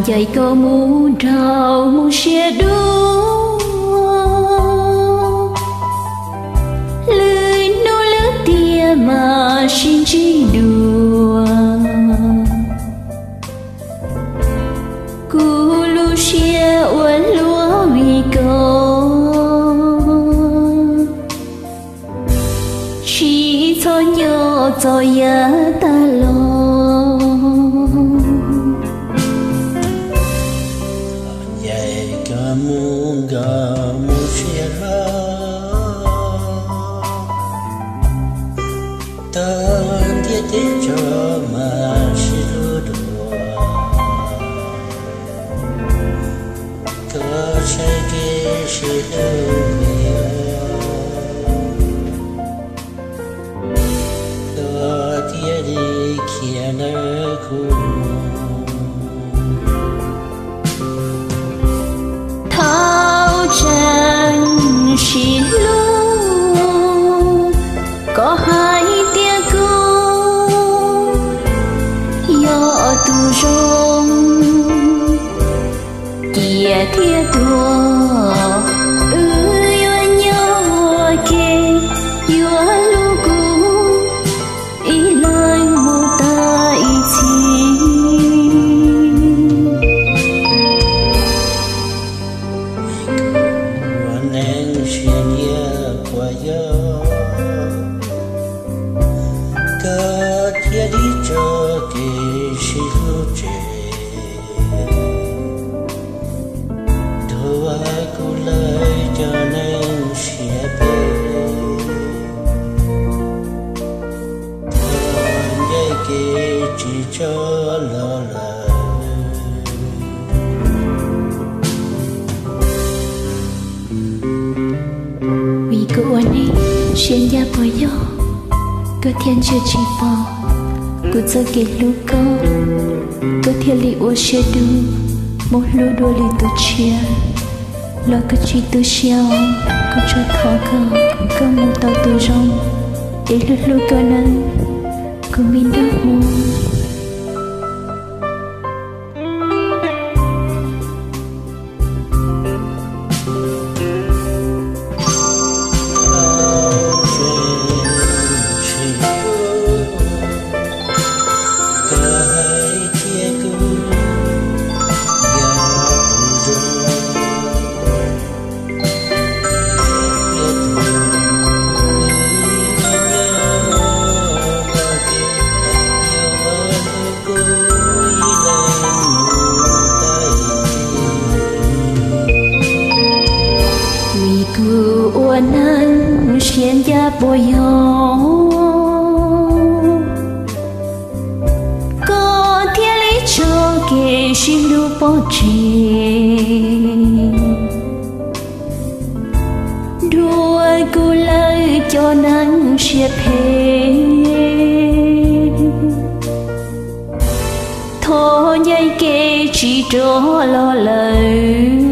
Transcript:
Caij koj mus nraum mus siab dua, lwm hnub lwm tiam mam sib ntsib dua. Kuv lub siab ua luaj vim koj, tsis txhob nco txog yav tag los. Caij koj mus nraum mus siab dua, tag ntiaj teb tso mam sib hlub dua. Koj saib kev sib hlub li, koj thiaj li khiav ntawm kuv mus. Thaum tseem sib hlub, koj hais tias koj yog tus zoo, cia thiaj tuag wb yuav nyob ua ke, yuav hlub kuv ib leeg mus tag ib txhis. Ua neej siab ntiab puas yog, koj thiaj li tso kev sib hlub tseg, dhuav kuv lawv cov neeg siab phem, thaum ncaij kev tsis tso los lawm. Vim kuv ua neej siab ncaj puas yog, koj thiaj ntsia tsis pom kuv txoj kev hlub koj, koj thiaj li ua siab dub mus hlub dua lwm tus tshiab. Los koj tsis tu siab os, kuv tsuas thov koj, koj mus tau tus zoo es hlub hlub koj nawb, kuv me nraug Hmoob. Vim kuv ua neej siab ncaj puas yog, koj thiaj li tso kev sib hlub pov tseg, dhuav kuv lawv cov neeg siab phem, thov ncaij kev tsis rov los lawm.